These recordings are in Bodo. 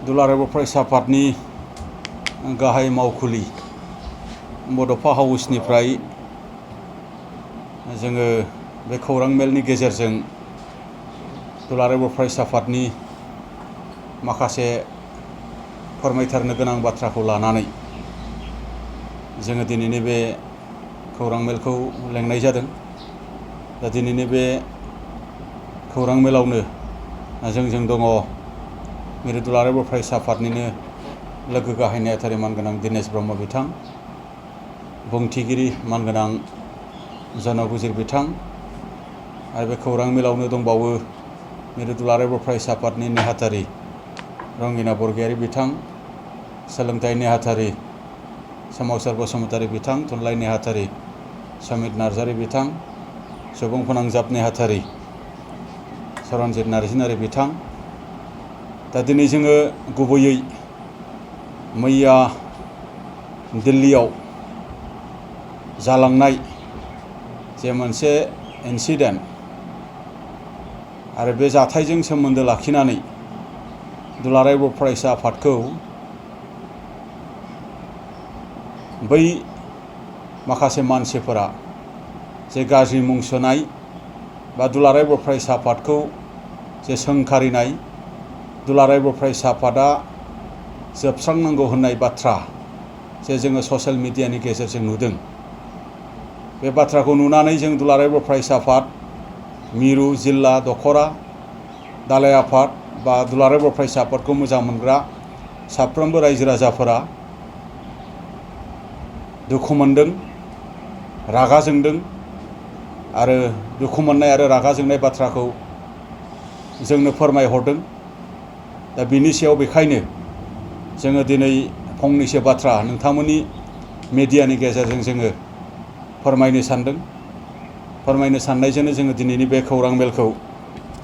दुलाराय बर' फरायसा आफादनि गाहाय मावखुलि बड'फा हाउसनिफ्राय जोङो बे खौरां मेलनि गेजेरजों दुलाराय बर' फरायसा आफादनि माखासे फोरमायथारनो गोनां बाथ्राखौ लानानै जोङो दिनैनि बे खौरां मेलखौ लेंनाय जादों। दा दिनैनि बे खौरां मेलावनो जोंजों दङ मिरु दुलाराय बर' फरायसा आफादनिनो लोगो गाहाय नेहाथारि मानगोनां दिनेश ब्रह्म बिथां, बुंथिगिरि मानगोनां जनगुजिर बिथां, आरो बे खौरां मेलावनो दंबावो मिरु दुलाराय बर' फरायसा आफादनि नेहाथारि रंगिना बरगयारी बिथां, सोलोंथाइ नेहाथारि सोमावसार बसुमतारी बिथां, थुनलाइ नेहाथारि समित नार्जारी बिथां, सुबुं फोनांजाब नेहाथारि सरनजित नार्जारी बिथां। दा दिनै जोङो गुबैयै मैया दिल्लीयाव जालांनाय जे मोनसे इन्सिडेन्ट आरो बे जाथायजों सोमोन्दो लाखिनानै दुलाराय बर' फरायसा आफादखौ बै माखासे मानसिफोरा जे गाज्रि मुं सुनाय बा दुलाराय बर' फरायसा आफादखौ जे सोंखारिनाय, दुलाराय बर' फरायसा आफादा जोबस्रांनांगौ होननाय बाथ्रा जे जोङो ससियेल मिडियानि गेजेरजों नुदों। बे बाथ्राखौ नुनानै जों दुलाराय बर' फरायसा आफाद, मिरु, जिल्ला, दखरा, दालाय आफाद बा दुलाराय बर' फरायसा आफादखौ मोजां मोनग्रा साफ्रोमबो रायजो राजाफोरा दुखु मोनदों, रागा जोंदों आरो दुखु मोननाय आरो रागा जोंनाय बाथ्राखौ जोंनो फोरमायहरदों। दा बिनि सायाव बेखायनो जोङो दिनै फंनैसो बाथ्रा नोंथांमोननि मिडियानि गेजेरजों जोङो फोरमायनो सानदों। फोरमायनो साननायजोंनो जोङो दिनैनि बे खौरां मेलखौ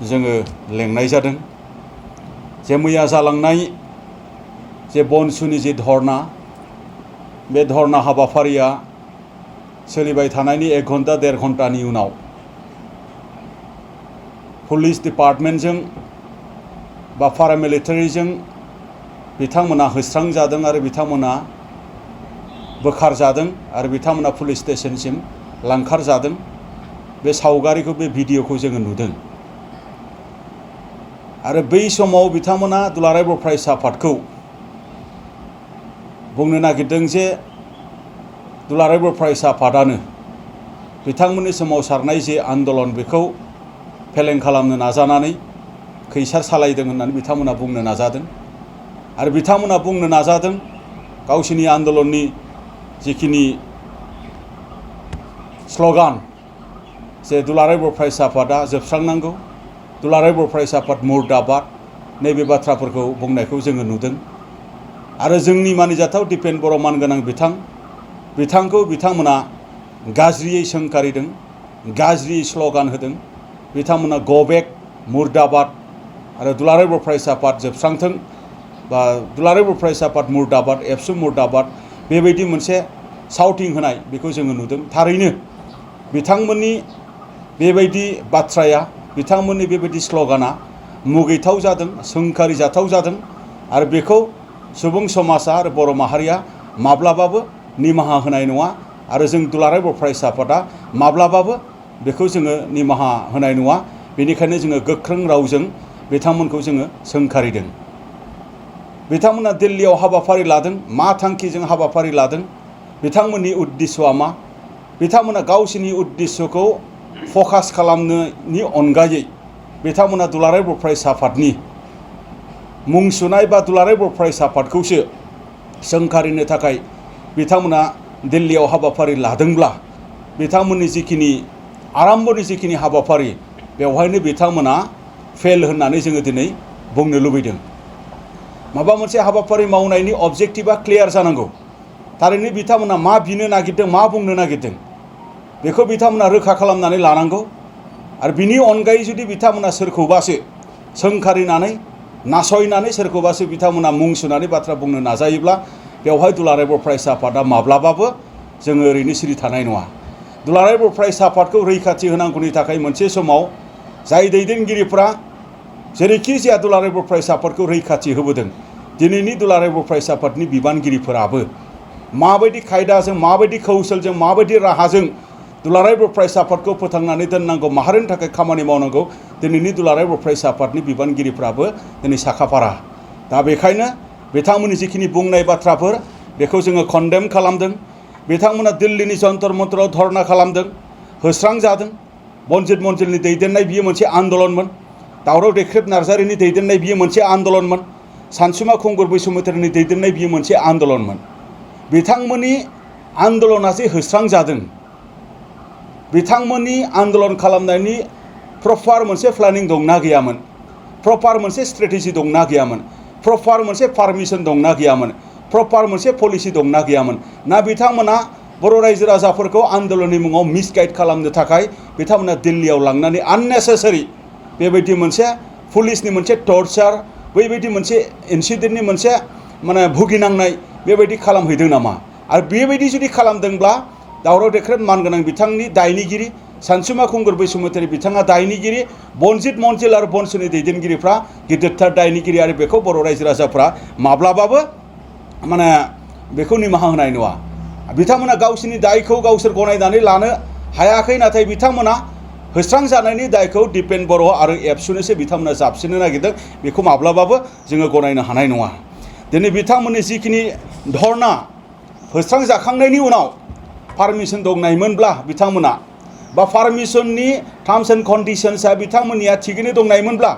जोङो लेंनाय जादों। जे मैया जालांनाय जे BoNSUनि जे धरना, बे धरना हाबाफारिया सोलिबाय थानायनि 1 घन्टा 1.5 घन्टानि उनाव पुलिस डिपार्टमेन्टजों बा पारामिलिटारिजों बिथांमोना होस्रांजादों आरो बिथांमोना बोखारजादों आरो बिथांमोना पुलिस स्टेशनसिम लांखारजादों। बे सावगारिखौ, बे भिडिअखौ जोङो नुदों। आरो बै समाव बिथांमोना दुलाराय बर' फरायसा आफादखौ बुंनो नागिरदों जे दुलाराय बर' फरायसा आफादानो बिथांमोननि सोमावसारनाय जे आन्दलन बेखौ फेलें खालामनो नाजानानै खैसार सालायदों होननानै बिथांमोना बुंनो नाजादों। आरो बिथांमोना बुंनो नाजादों गावसिनि आन्दलननि जिखिनि स्ल'गान जे दुलाराय बर' फरायसा आफादा जोबस्रांनांगौ, दुलाराय बर' फरायसा आफाद मुर्दाबाद, नैबे बाथ्राफोरखौ बुंनायखौ जोङो नुदों। आरो जोंनि मानिजाथाव दिपेन बर' मानगोनां बिथांखौ बिथांमोना गाज्रियै सोंखारिदों, गाज्रि स्ल'गान होदों। बिथांमोना गो बेक, मुर्दाबाद आरो दुलाराय बर' फरायसा आफाद जोबस्रांथों बा दुलाराय बर' फरायसा आफाद मुर्दाबाद, एबसु मुर्दाबाद, बेबायदि मोनसे साउटिं होनाय बेखौ जोङो नुदों। थारैनो बिथांमोननि बेबायदि बाथ्राया, बिथांमोननि बेबायदि स्ल'गाना मुगैथाव जादों, सोंखारिजाथाव जादों आरो बेखौ सुबुं समाजा आरो बर' माहारिया माब्लाबाबो निमाहा होनाय नङा आरो जों दुलाराय बर' फरायसा आफादा माब्लाबाबो बेखौ जोङो निमाहा होनाय नङा। बेनिखायनो जोङो गोख्रों रावजों बिथांमोनखौ जोङो सोंखारिदों। बिथांमोना दिल्लीयाव हाबाफारि लादों, मा थांखिजों हाबाफारि लादों, बिथांमोननि उद्देश्यआ मा, बिथांमोना गावसिनि उद्देश्यखौ फकास खालामनायनि अनगायै बिथांमोना दुलाराय बर' फरायसा आफादनि मुं सुनाय बा दुलाराय बर' फरायसा आफादखौसो सोंखारिनो थाखाय बिथांमोना दिल्लीयाव हाबाफारि लादोंब्ला बिथांमोननि जिखिनि आराम्भनि जिखिनि हाबाफारि बेवहायनो बिथांमोना फेल होननानै जोङो दिनै बुंनो लुबैदों। माबा मोनसे हाबाफारि मावनायनि अबजेक्टिभआ क्लियार जानांगौ। थारैनो बिथांमोना मा बिनो नागिरदों, मा बुंनो नागिरदों बेखौ बिथांमोना रोखा खालामनानै लानांगौ। आरो बिनि अनगायै जुदि बिथांमोना सोरखौबासो सोंखारिनानै नासयनानै सोरखौबासो बिथांमोना मुं सुनानै बाथ्रा बुंनो नाजायोब्ला बेवहाय दुलाराय बर' फरायसा आफादा माब्लाबाबो जोङो ओरैनो सिरि थानाय नङा। दुलाराय बर' फरायसा आफादखौ रैखाथि होनांगौनि थाखाय मोनसे समाव जाय दैदेनगिरिफ्रा जेरैखि जाया दुलाराय बर' फरायसा आफादखौ रैखाथि होबोदों दिनैनि दुलाराय बर' फरायसा आफादनि बिबानगिरिफोराबो माबायदि खायदाजों माबायदि कौशलजों माबायदि राहाजों दुलाराय बर' फरायसा आफादखौ फोथांनानै दोननांगौ माहारिनि थाखाय खामानि मावनांगौ दिनैनि दुलाराय बर' फरायसा आफादनि बिबानगिरिफ्राबो दिनै साखाफारा दा बेखायनो बिथांमोननि जिखिनि बुंनाय बाथ्राफोर बेखौ जोङो कन्डेम खालामदों बिथांमोना दिल्लीनि जन्तर मन्तराव धरना खालामदों होस्रांजादों बनजित मन्जिलनि दैदेननाय बियो मोनसे आन्दलनमोन दावराव देख्रेब नार्जारिनि दैदेननाय बियो मोनसे आन्दलनमोन सानसुमा खुंगुर बैसुमतारिनि दैदेननाय बियो मोनसे आन्दलनमोन बिथांमोननि आन्दलना जे होस्रांजादों बिथांमोननि आन्दलन खालामनायनि प्रपार मोनसे प्लानिं दंना गैयामोन प्रपार मोनसे स्ट्रेटेजि दंना गैयामोन प्रपार मोनसे पारमिसन दंना गैयामोन प्रपार मोनसे पलिसि दंना गैयामोन ना बिथांमोना बर' रायजो राजाफोरखौ आन्दलननि मुङाव मिसगाइड खालामनो थाखाय बिथांमोना दिल्लीयाव लांनानै आननेसेसारि बेबायदि मोनसे पुलिसनि मोनसे टर्चार बैबायदि मोनसे इन्सिडेन्टनि मोनसे माने भुगिनांनाय बेबायदि खालामहैदों नामा आरो बेबायदि जुदि खालामदोंब्ला दावराव देख्रेब मानगोनां बिथांनि दायनिगिरि सानसुमा खुंगुर बैसुमतारि बिथाङा दायनिगिरि बनजित मन्जिल आरो बनसुनि दैदेनगिरिफ्रा गिदिरथार दायनिगिरि आरो बेखौ बर' रायजो राजाफ्रा माब्लाबाबो माने बेखौ निमाहा होनाय नङा बिथांमोना गावसोरनि दायखौ गावसोर गनायनानै लानो हायाखै नाथाय बिथांमोना होस्रांजानायनि दायखौ दिपेन बर' आरो एबसुनोसो बिथांमोना जाबसिननो नागिरदों बेखौ माब्लाबाबो जोङो गनायनो हानाय नङा दिनै बिथांमोननि जिखिनि धरना होस्रांजाखांनायनि उनाव पारमिसन दंनायमोनब्ला बिथांमोना बा पारमिसननि टार्म्स एन्ड कन्डिशन्सआ बिथांमोननिया थिगैनो दंनायमोनब्ला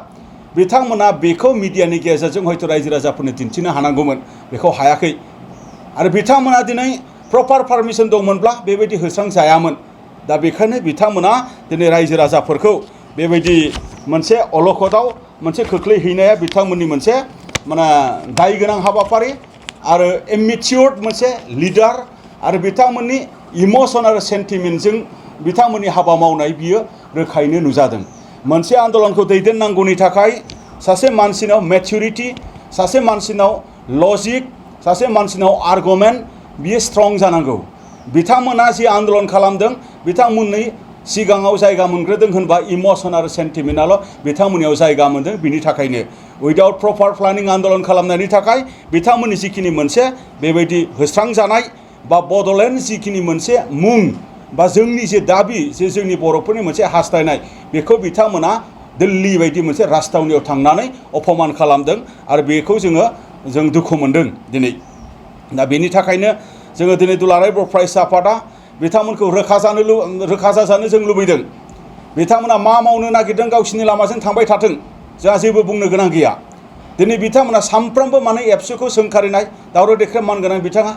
बिथांमोना बेखौ मिडियानि गेजेरजों हयथ' रायजो राजाफोरनो दिन्थिनो हानांगौमोन बेखौ हायाखै आरो बिथांमोना दिनै प्रपार पारमिसन दंमोनब्ला बेबायदि होस्रांजायामोन दा बेखायनो बिथांमोना दिनै रायजो राजाफोरखौ बेबायदि मोनसे अलखदाव मोनसे खोख्लैहैनाया बिथांमोननि मोनसे माने दाय गोनां हाबाफारि आरो एमेच्योर्ड मोनसे लिडार आरो बिथांमोननि इमोसन आरो सेन्टिमेन्टजों बिथांमोननि हाबा मावनाय बियो रोखायैनो नुजादों मोनसे आन्दलनखौ दैदेननांगौनि थाखाय सासे मानसिनाव मेच्युरिटि सासे मानसिनाव लजिक सासे मानसिनाव आर्गुमेन्ट बियो स्ट्रं जानांगौ बिथांमोना जि आन्दलन खालामदों बिथांमोननि सिगाङाव जायगा मोनग्रोदों होनबा इमोसन आरो सेन्टिमेन्टआल' बिथांमोननियाव जायगा मोनदों बिनि थाखायनो उइदाउट प्रपार प्लानिं आन्दलन खालामनायनि थाखाय बिथांमोननि जिखिनि मोनसे बेबायदि होस्रांजानाय बा बड'लेण्ड जिखिनि मोनसे मुं बा जोंनि जे दाबि जे जोंनि बर'फोरनि मोनसे हास्थायनाय बेखौ बिथांमोना दिल्ली बायदि मोनसे राजथावनियाव थांनानै अपमान खालामदों आरो बेखौ जों दुखु मोनदों दिनै दा बेनि थाखायनो जोङो दिनै दुलाराय बर' फरायसा आफादा बिथांमोनखौ रोखा जाजानो जों लुबैदों बिथांमोना मा मावनो नागिरदों गावसिनि लामाजों थांबाय थाथों जोंहा जेबो बुंनो गोनां गैया दिनै बिथांमोना सानफ्रोमबो माने एबसुखौ सोंखारिनाय दावराव देख्रेब मानगोनां बिथाङा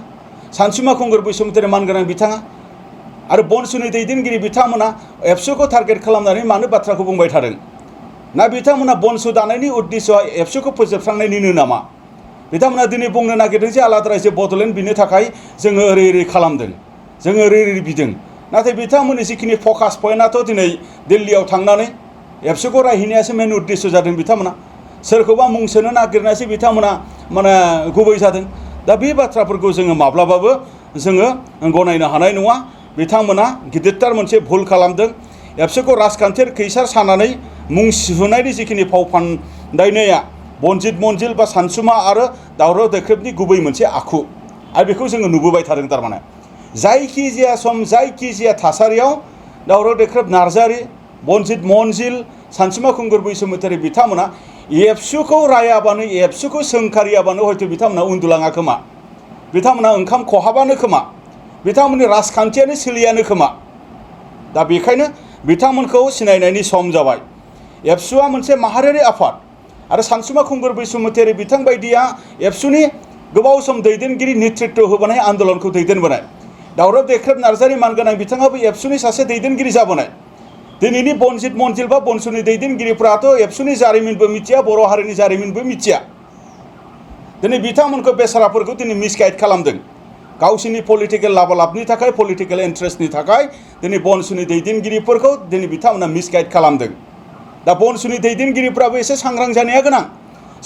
सानसुमा खुंगुर बैसुमतारि मानगोनां बिथाङा आरो बनसुनि दैदेनगिरि बिथांमोना एबसुखौ टारगेट खालामनानै मानो बाथ्राखौ बुंबाय थादों ना बिथांमोना बनसु दानायनि उद्देश्यआ एबसुखौ फोजोबस्रांनायनिनो नामा बिथांमोना दिनै बुंनो नागिरदों जे आलादा रायजो बड'लेण्ड बिनो थाखाय जोङो ओरै खालामदों जोङो ओरै बिदों नाथाय बिथांमोननि जिखिनि फकास पइन्टआथ' दिनै दिल्लीयाव थांनानै एबसुखौ रायहैनायासो मेन उद्देश्य जादों बिथांमोना सोरखौबा मुं सोनो नागिरनायासो बिथांमोना माने गुबै जादों दा बे बाथ्राफोरखौ जोङो माब्लाबाबो जोङो गनायनो हानाय नङा बिथांमोना गिदिरथार मोनसे भुल खालामदों एबसुखौ राजखान्थियारि खैसार सानानै मुं सुनायनि जिखिनि फाव फान्दायनाया बनजित मन्जिल बा सानसुमा आरो दावराव देख्रेबनि गुबै मोनसे आखु आरो बेखौ जोङो नुबोबाय थादों थारमाने जायखिजाया सम जायखिजाया थासारियाव दावराव देख्रेब नार्जारि बनजित मन्जिल सानसुमा खुंगुर बैसुमतारि बिथांमोना एबसुखौ रायाबानो एबसुखौ सोंखारियाबानो हयथ' बिथांमोना उन्दुलाङा खोमा बिथांमोना ओंखाम खहाबानो खोमा बिथांमोननि राजखान्थियानो सोलियानो खोमा दा बेखायनो बिथांमोनखौ सिनायनायनि सम जाबाय एबसुआ मोनसे माहारियारि आफाद आरो सानसुमा खुंगुर बैसुमतारि बिथां बायदिया एबसुनि गोबाव सम दैदेनगिरि नेतृत्व होबोनाय आन्दलनखौ दैदेनबोनाय दावराव देख्रेब नार्जारि मानगोनां बिथाङाबो एबसुनि सासे दैदेनगिरि जाबोनाय दिनैनि बनजित मन्जिल बा बनसुनि दैदेनगिरिफ्राथ' एबसुनि जारिमिनबो मिथिया बर' हारिनि जारिमिनबो मिथिया दिनै बिथांमोनखौ बेसाराफोरखौ दिनै मिसगाइड खालामदों गावसिनि पलिटिकेल लाबालाबनि थाखाय पलिटिकेल इन्ट्रेस्टनि थाखाय दिनै बनसुनि दैदेनगिरिफोरखौ दिनै बिथांमोना मिसगाइड खालामदों दा बनसुनि दैदेनगिरिफ्राबो एसे सांग्रां जानाया गोनां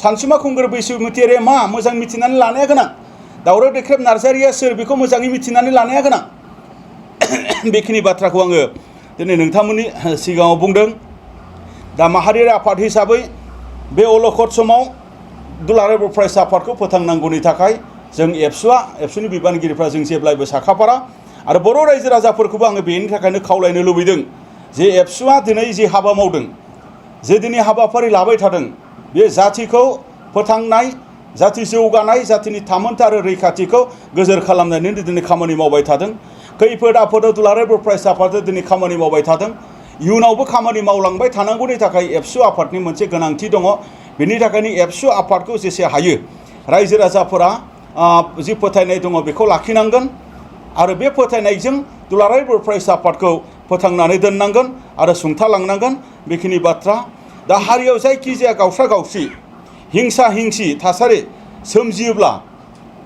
सानसुमा खुंगुर बैसुमतारिया मा मोजां मिथिनानै लानाया गोनां दावराव देख्रेब नार्जारिया सोर बेखौ मोजाङै मिथिनानै लानाया गोनां बेखिनि बाथ्राखौ आङो दिनै नोंथांमोननि सिगाङाव बुंदों दा माहारियारि आफाद हिसाबै बे अलखद समाव दुलाराय बर' फरायसा आफादखौ फोथांनांगौनि थाखाय जों एबसुनि बिबानगिरिफ्रा जों जेब्लायबो साखाफारा आरो बर' रायजो राजाफोरखौबो आङो बेनि थाखायनो खावलायनो लुबैदों जे एबसुआ दिनै जे हाबा मावदों जे दिनै हाबाफारि लाबाय थादों बे जातिखौ फोथांनाय जाति जौगानाय जातिनि थामोन्था आरो रैखाथिखौ गोजोर खालामनायनि दिनै खामानि मावबाय थादों खैफोद आफोदाव दुलाराय बर' फरायसा आफादा दिनै खामानि मावबाय थादों इयुनावबो खामानि मावलांबाय थानांगौनि थाखाय एबसु आफादनि मोनसे गोनांथि दङ बेनि थाखायनो एबसु आफादखौ जेसे हायो रायजो राजाफोरा जि फोथायनाय दङ बेखौ लाखिनांगोन आरो बे फोथायनायजों दुलाराय बर' फरायसा आफादखौ फोथांनानै दोननांगोन आरो सुंथालांनांगोन बेखिनि बाथ्रा दा हारियाव जायखिजाया गावस्रा गावस्रि हिंसा हिंसि थासारि सोमजियोब्ला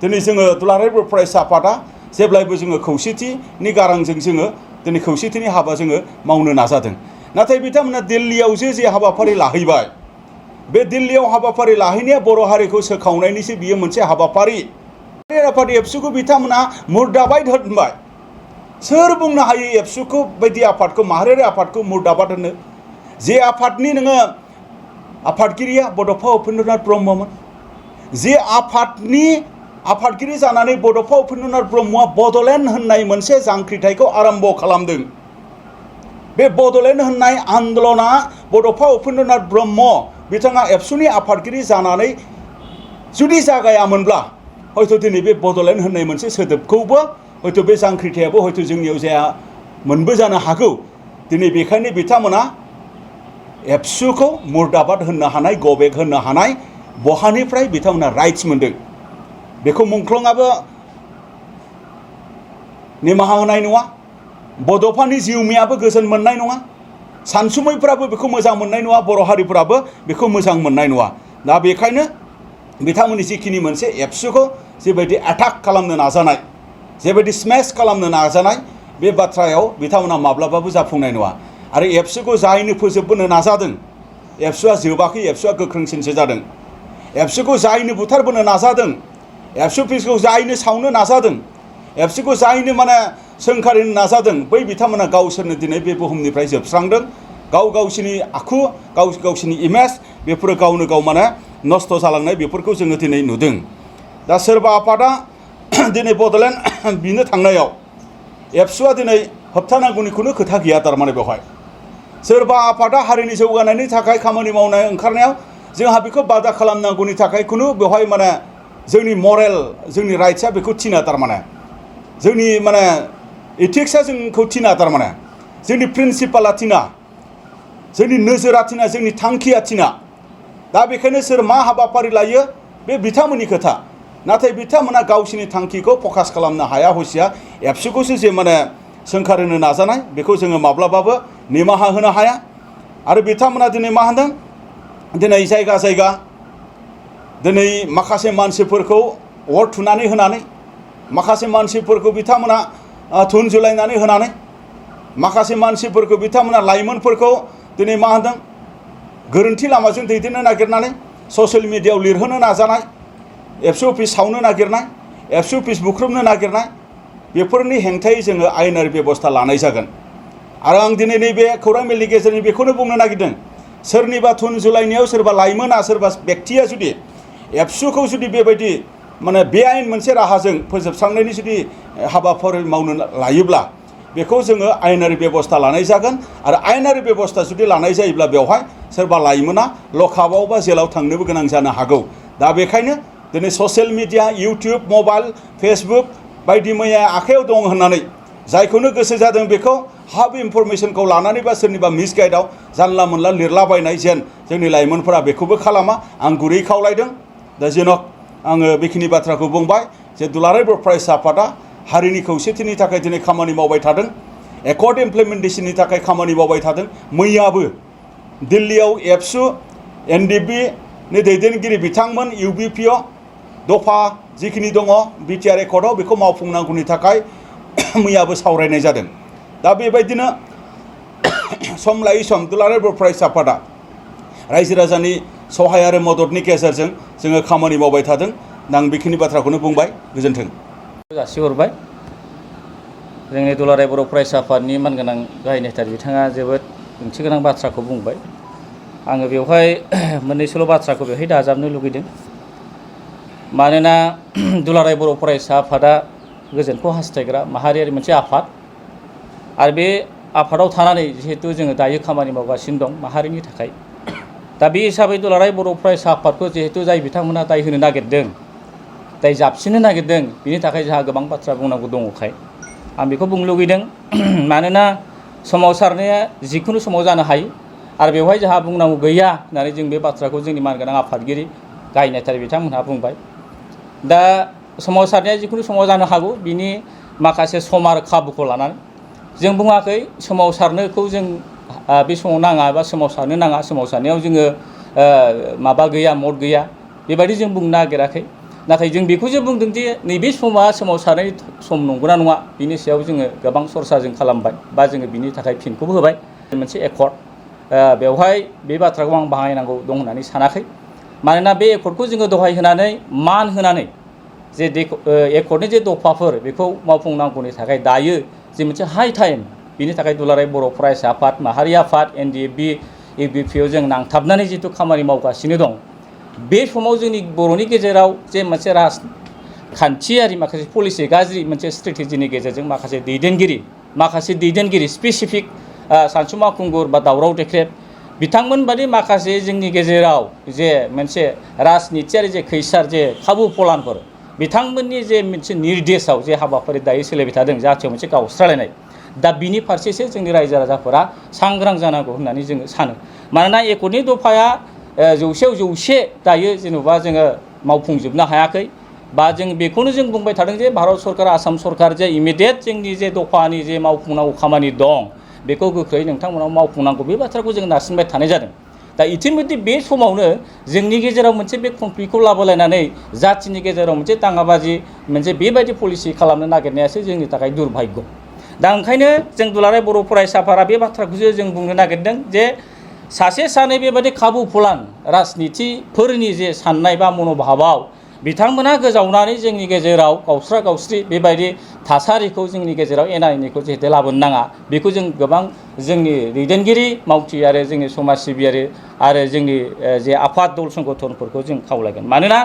दिनै जोङो दुलाराय बर' फरायसा आफादा जेब्लायबो जोङो खौसेथिनि गारांजों जोङो दिनै खौसेथिनि हाबा जोङो मावनो नाजादों नाथाय बिथांमोना दिल्लीयाव जे हाबाफारि लाहैबाय बे दिल्लीयाव हाबाफारि लाहैनाया बर' हारिखौ सोखावनायनिसो बियो मोनसे हाबाफारि आफाद एबसुखौ बिथांमोना मुर्दाबाद होनबाय सोर बुंनो हायो एबसुखौ बायदि आफादखौ माहारियारि आफादखौ मुर्दाबाद होनो जे आफादनि नोङो आफादगिरिया बड'फा उपेन्द्रनाथ ब्रह्ममोन जे आफादगिरि जानानै बड'फा उपेन्द्रनाथ ब्रह्मआ बड'लेण्ड होननाय मोनसे जांख्रिथायखौ आरम्भ खालामदों बे बड'लेण्ड होननाय आन्दलना बड'फा उपेन्द्रनाथ ब्रह्म बिथाङा एबसुनि आफादगिरि जानानै जुदि जागायामोनब्ला हयथ' दिनै बे बड'लेण्ड होननाय मोनसे सोदोबखौबो हयथ' बे जांख्रिथायाबो हयथ' जोंनियाव जाया मोनबो जानो हागौ दिनै बेखायनो बिथांमोना एबसुखौ मुर्दाबाद होननो हानाय गबेग होननो हानाय बहानिफ्राय बिथांमोना राइट्स मोनदों बेखौ मुंख्लंआबो निमाहा होनाय नङा बड'फानि जिउमायाबो गोजोन मोननाय नङा सानसुमैफ्राबो बेखौ मोजां मोननाय नङा बर' हारिफोराबो बेखौ मोजां मोननाय नङा दा बेखायनो बिथांमोननि जिखिनि मोनसे एबसुखौ जेबायदि एटाक खालामनो नाजानाय जेबायदि स्मेश खालामनो नाजानाय बे बाथ्रायाव बिथांमोना माब्लाबाबो जाफुंनाय नङा आरो एबसुखौ जायनो फोजोबबोनो नाजादों एबसुआ जोबाखै एबसुआ गोख्रोंसिनसो जादों एबसुखौ जायनो बुथारबोनो नाजादों एबसु अफिसखौ जायनो सावनो नाजादों एबसुखौ जायनो माने सोंखारिनो नाजादों बै बिथांमोना गावसोरनो दिनै बे बुहुमनिफ्राय जोबस्रांदों गावसिनि आखु गावसिनि इमेज बेफोरो गावनो गाव माने नस्थ' जालांनाय बेफोरखौ जोङो दिनै नुदों दा सोरबा आफादा दिनै बड'लेण्ड बिनो थांनायाव एबसुआ दिनै होबथानांगौनि खुनु खोथा गैया थारमाने बेवहाय सोरबा आफादा हारिनि जौगानायनि थाखाय खामानि मावनाय ओंखारनायाव जोंहा बेखौ बादा खालामनांगौनि थाखाय खुनु बेवहाय माने जोंनि मरेल जोंनि राइट्सआ बेखौ थिना थारमाने जोंनि माने इथिक्सआ जोंखौ थिना थारमाने जोंनि प्रिन्सिपाला थिना जोंनि नोजोरा थिना जोंनि थांखिया थिना दा बेखायनो सोर मा हाबाफारि लायो बे बिथांमोननि खोथा नाथाय बिथांमोना गावसिनि थांखिखौ फकास खालामनो हाया हसिया एबसुखौसो जे माने सोंखारहोनो नाजानाय बेखौ जोङो माब्लाबाबो निमाहा होनो हाया आरो बिथांमोना दिनै मा होनदों दिनै जायगा जायगा दिनै माखासे मानसिफोरखौ अर थुनानै होनानै माखासे मानसिफोरखौ बिथांमोना थुन जुलायनानै होनानै माखासे मानसिफोरखौ बिथांमोना लाइमोनफोरखौ दिनै मा होनदों गोरोन्थि लामाजों दैदेननो नागिरनानै ससियेल मिडियायाव लिरहोनो नाजानाय एबसु अफिस सावनो नागिरनाय एबसु अफिस बुख्रुबनो नागिरनाय बेफोरनि हेंथायै जोङो आयेनारि बेबस्था लानाय जागोन आरो आं दिनै नैबे खौरां मेलनि गेजेरजों बेखौनो बुंनो नागिरदों सोरनिबा थुन जुलायनायाव सोरबा लाइमोना सोरबा बेक्तिया जुदि एबसुखौ जुदि बेबायदि माने बेआइन मोनसे राहाजों फोजोबस्रांनायनि जुदि हाबाफारि मावनो लायोब्ला बेखौ जोङो आयेनारि बेबस्था लानाय जागोन आरो आयेनारि बेबस्था जुदि लानाय जायोब्ला बेवहाय सोरबा लाइमोना लकआपआव बा जेलाव थांनोबो गोनां जानो हागौ दा बेखायनो दिनै social media YouTube mobile Facebook बायदि मैया आखायाव दं होननानै जायखौनो गोसो जादों बेखौ हाफ इनफरमेसनखौ लानानै बा सोरनिबा मिसगाइडआव जानला मोनला लिरलाबायनाय जेन जोंनि लाइमोनफोरा बेखौबो खालामा आं गुरै खावलायदों दा जेनक आङो बेखिनि बाथ्राखौ बुंबाय जे दुलाराय बर' फरायसा आफादा हारिनि खौसेथिनि थाखाय दिनै खामानि मावबाय थादों एकर्ड इमप्लिमेन्टेसननि थाखाय खामानि मावबाय थादों मैयाबो दिल्लीयाव एबसु एनडिपि नि दैदेनगिरि बिथांमोन इउबिपिअ दफा जिखिनि दङ बिटिआर एकर्डआव बेखौ मावफुंनांगौनि थाखाय मैयाबो सावरायनाय जादों दा बेबायदिनो सम लायै सम दुलाराय बर' फरायसा आफादा रायजो राजानि सहाय आरो मददनि गेजेरजों जोङो खामानि मावबाय थादों आं बेखिनि बाथ्राखौनो बुंबाय गोजोन्थों जासिहरबाय जोंनि दुलाराय बर' फरायसा आफादनि मानगोनां गाहाय नेहाथारि बिथाङा जोबोद ओंथिगोनां बाथ्राखौ बुंबाय आङो बेवहाय मोननैसोल' बाथ्राखौ बेवहाय दाजाबनो लुगैदों मानोना दुलाराय बर' फरायसा आफादा गोजोनखौ हास्थायग्रा माहारियारि मोनसे आफाद आरो बे आफादाव थानानै जिहेतु जोङो दायो खामानि मावगासिनो दं माहारिनि थाखाय दा बे हिसाबै दुलाराय बर' फरायसा आफादखौ जिहेतु जाय बिथांमोना दाय होनो नागिरदों दाय जाबसिननो नागिरदों बिनि थाखाय जोंहा गोबां बाथ्रा बुंनांगौ दङखाय आं बेखौ बुंनो लुगैदों मानोना सोमावसारनाया जिखुनु समाव जानो हायो आरो बेवहाय जोंहा बुंनांगौ गैया होननानै जों बे बाथ्राखौ जोंनि मानगोनां आफादगिरि गाहाय नेहाथारि बिथांमोनहा बुंबाय दा सोमावसारनाया जिखुनु समाव जानो हागौ बिनि माखासे सम आरो खाबुखौ लानानै जों बुङाखै सोमावसारनोखौ जों बे समाव नाङा एबा सोमावसारनो नाङा सोमावसारनायाव जोङो माबा गैया मद गैया बेबायदि जों बुंनो नागिराखै नाथाय जों बेखौसो बुंदों जे नैबे समा सोमावसारनाय सम नंगौना नङा बिनि सायाव जोङो गोबां सरसा जों खालामबाय बा जोङो बिनि थाखाय फिनखौबो होबाय मोनसे एकर्ड बेवहाय बे बाथ्राखौ आं बाहायनांगौ दं होननानै सानाखै मानोना बे एकर्डखौ जोङो दहाय होनानै मान होनानै जे एकर्डनि जे दफाफोर बेखौ मावफुंनांगौनि थाखाय दायो जे मोनसे हाइ टाइम बिनि थाखाय दुलाराय बर' फरायसा आफाद माहारि आफाद NDFB ABPआव जों नांथाबनानै जिथु खामानि मावगासिनो दं बे समाव जोंनि बर'नि गेजेराव जे मोनसे राजखान्थियारि माखासे पलिसि गाज्रि मोनसे स्ट्रेटेजिनि गेजेरजों माखासे दैदेनगिरि स्पेसिफिक सानसुमा खुंगुर बा दावराव देख्रेब बिथांमोन बादि माखासे जोंनि गेजेराव जे मोनसे राजनितियारि जे खैसार जे खाबु फलानफोर बिथांमोननि जे मोनसे निर्देशआव जे हाबाफारि दायो सोलिबाय थादों जाहाथे मोनसे गावस्रालायनाय दा बिनि फारसेसो जोंनि रायजो राजाफोरा सांग्रां जानांगौ होननानै जोङो सानो मानोना एकर्डनि दफाया 100आव 100 दायो जेनेबा जोङो मावफुंजोबनो हायाखै बा जों बेखौनो जों बुंबाय थादों जे भारत सरकार आसाम सरकार जे इमिडियेट जोंनि जे दफानि जे मावफुंनांगौ खामानि दं बेखौ गोख्रै नोंथांमोनाव मावफुंनांगौ बे बाथ्राखौ जों नारसिनबाय थानाय जादों दा इतिमध्य बे समावनो जोंनि गेजेराव मोनसे बे कनफ्लिक्टखौ लाबोलायनानै जाथिनि गेजेराव मोनसे दाङाबाजि मोनसे बेबायदि पलिसि खालामनो नागिरनायासो जोंनि थाखाय दुर्भाग्य दा ओंखायनो जों दुलाराय बर' फरायसा आफादा बे बाथ्राखौसो जों बुंनो नागिरदों जे सासे सानै बेबायदि खाबु फलान राजनितिफोरनि जे साननाय बा मन'भाबाव बिथांमोना गोजावनानै जोंनि गेजेराव गावस्रा गावस्रि बेबायदि थासारिखौ जोंनि गेजेराव एना एनिखौ जिहेतु लाबोनो नाङा बेखौ जों गोबां जोंनि दैदेनगिरि मावथि आरो जोंनि समाज सिबियारि आरो जोंनि जे आफाद दल संगठनफोरखौ जों खावलायगोन मानोना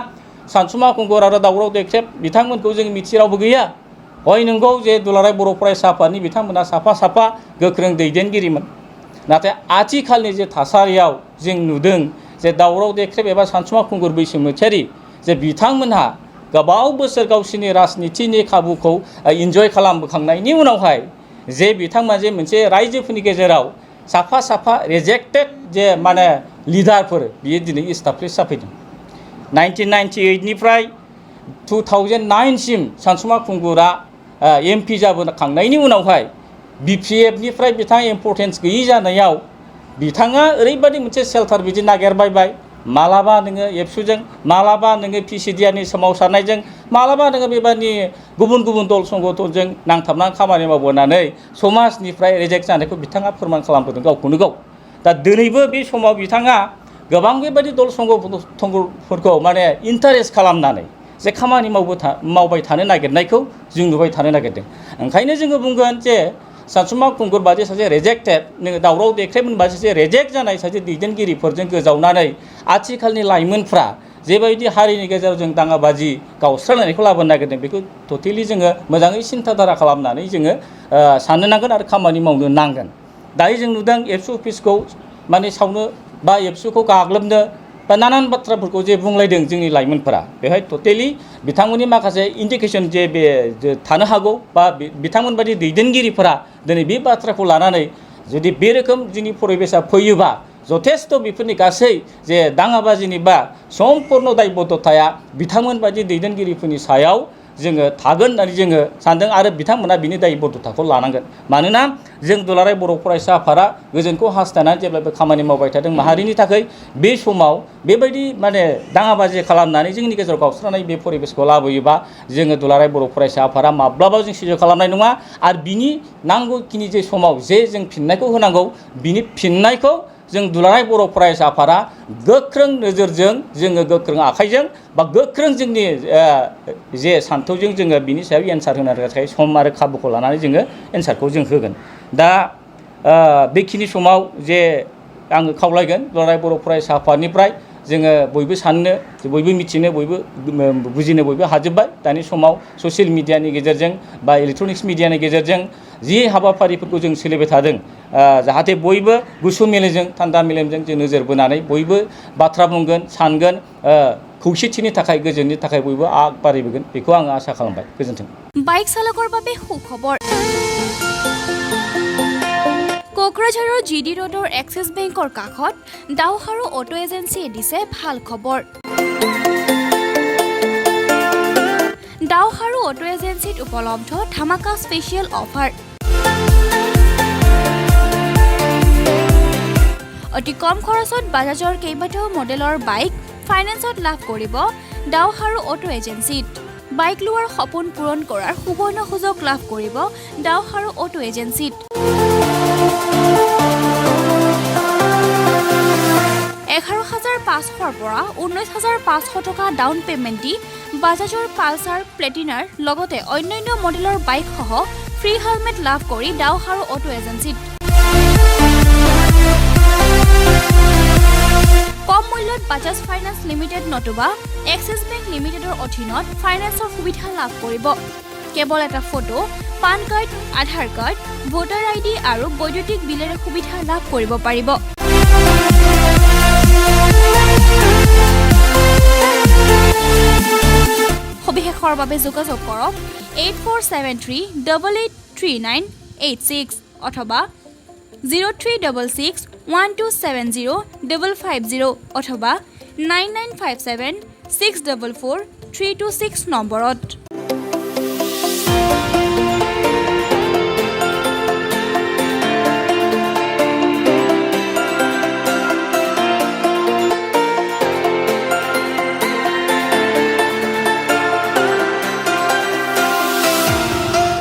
सानसुमा खुंगुर आरो दावराव देख्रेब बिथांमोनखौ जों मिथि रावबो गैया हय नंगौ जे दुलाराय बर' फरायसा आफादनि बिथांमोना साफा गोख्रों दैदेनगिरिमोन नाथाय आथिखालनि जे थासारियाव जों नुदों जे दावराव देख्रेब एबा सानसुमा खुंगुर बैसोमुथियारि जे बिथांमोनहा गोबाव बोसोर गावसिनि राजनितिनि खाबुखौ इन्जय खालामबोखांनायनि उनावहाय जे बिथांमोना जे मोनसे रायजोफोरनि गेजेराव साफा रिजेक्टेड जे माने लिडारफोर बियो दिनै इस्टाब्लिश जाफैदों 1998निफ्राय 2009सिम सानसुमा खुंगुरा MP जाबोखांनायनि उनावहाय BPFनिफ्राय बिथाङा इम्पर्टेन्स गैयि जानायाव बिथाङा ओरैबायदि मोनसे सेल्टार बिदि नागिरबायबाय मालाबा नोङो एबसुजों मालाबा नोङो PCDRनि सोमावसारनायजों मालाबा नोङो बेबायदि गुबुन दल संगठनजों नांथाबनानै खामानि मावबोनानै समाजनिफ्राय रिजेक्ट जानायखौ बिथाङा फोरमान खालामबोदों गावखौनो गाव दा दिनैबो बे समाव बिथाङा गोबां बेबायदि दल संगठनफोरखौ माने इन्टारेस्ट खालामनानै जे खामानि मावबाय थानो नागिरनायखौ जों नुबाय थानो नागिरदों ओंखायनो जोङो बुंगोन जे सानसुमा खुंगुर बादि सासे रिजेक्टेड नोङो दावराव देख्रेब होनबा सासे रिजेक्ट जानाय सासे दैदेनगिरिफोरजों गोजावनानै आथिखालनि लाइमोनफ्रा जेबायदि हारिनि गेजेराव जों दाङाबाजि गावस्रालायनायखौ लाबोनो नागिरदों बेखौ टटेलि जोङो मोजाङै सिन्थाधारा खालामनानै जोङो साननो नांगोन आरो खामानि मावनो नांगोन दायो जों नुदों एबसु अफिसखौ माने सावनो बा एबसुखौ गाग्लोबनो बा नानान बाथ्राफोरखौ जे बुंलायदों जोंनि लाइमोनफोरा बेवहाय टटेलि बिथांमोननि माखासे इन्डिकेसन जे बे थानो हागौ बा बिथांमोन बायदि दैदेनगिरिफोरा दिनै बे बाथ्राखौ लानानै जुदि बे रोखोम जोंनि परिबेसा फैयोबा जथेस्थ' बेफोरनि गासै जे दाङाबाजिनि बा सम्पूर्ण दायबद्धताया बिथांमोन बायदि दैदेनगिरिफोरनि सायाव जोङो थागोन होननानै जोङो सानदों आरो बिथांमोना बिनि दायबद्धताखौ लानांगोन मानोना जों दुलाराय बर' फरायसा आफादा गोजोनखौ हास्थायनानै जेब्लाबो खामानि मावबाय थादों माहारिनि थाखाय बे समाव बेबायदि माने दाङाबाजि खालामनानै जोंनि गेजेराव गावस्रानाय बे परिबेसखौ लाबोयोबा जोङो दुलाराय बर' फरायसा आफादा माब्लाबा जों सैज्य खालामनाय नङा आरो बिनि नांगौखिनि जे समाव जे जों फिननायखौ होनांगौ बिनि फिननायखौ जों दुलाराय बर' फरायसा आफादा गोख्रों नोजोरजों जोङो गोख्रों आखाइजों बा गोख्रों जोंनि जे सान्थौजों जोङो बिनि सायाव एन्सार होनो थाखाय सम आरो खाबुखौ लानानै जोङो एन्सारखौ जों होगोन दा बेखिनि समाव जे आङो खावलायगोन दुलाराय बर' फरायसा आफादनिफ्राय जोङो बयबो साननो बयबो मिथिनो बयबो बुजिनो बयबो हाजोबबाय दानि समाव ससियेल मिडियानि गेजेरजों बा इलेक्ट्रनिक्स मिडियानि गेजेरजों जि हाबाफारिफोरखौ जों सोलिबाय थादों जाहाथे बयबो गुसु मेलेमजों थान्दा मेलेमजों जों नोजोर बोनानै बयबो बाथ्रा बुंगोन सानगोन खौसेथिनि थाखाय गोजोननि थाखाय बयबो आग बारायबोगोन बेखौ आङो आसा खालामबाय गोजोन्थों বাইক চালকৰ বাবে সুখবৰ কোকৰাঝাৰৰ জিডি ৰোডৰ এক্সিছ বেংকৰ কাষত দাওহাৰু অটো এজেন্সিয়ে দিছে ভাল খবৰ দাওহাৰু অটো এজেন্সিত উপলব্ধ ধামাকা স্পেচিয়েল অফাৰ অতি কম খৰচত বাজাজৰ কেইবাটাও মডেলৰ বাইক ফাইনেন্সত লাভ কৰিব দাওহাৰু অটো এজেন্সিত বাইক লোৱাৰ সপোন পূৰণ কৰাৰ সুবৰ্ণ সুযোগ লাভ কৰিব দাওহাৰু অটো এজেন্সিত 11,500 পৰা 19,500 টকা ডাউন পেমেন্ট দি বাজাজৰ পালসাৰ প্লেটিনাৰ লগতে অন্যান্য মডেলৰ বাইক সহ ফ্ৰী হেলমেট লাভ কৰি দাওহাৰু অটো এজেন্সিত কম মূল্যত বাজাজ ফাইনেন্স লিমিটেড নতুবা এক্সিছ বেংক লিমিটেডৰ অধীনত ফাইনেন্সৰ সুবিধা লাভ কৰিব কেৱল এটা ফটো পান কাৰ্ড আধাৰ কাৰ্ড ভোটাৰ আইডি আৰু বৈদ্যুতিক বিলেৰে সুবিধা লাভ কৰিব পাৰিব সবিশেষৰ বাবে যোগাযোগ কৰক 8473883986 অথবা 0366127050 অথবা 9957644326 নম্বৰত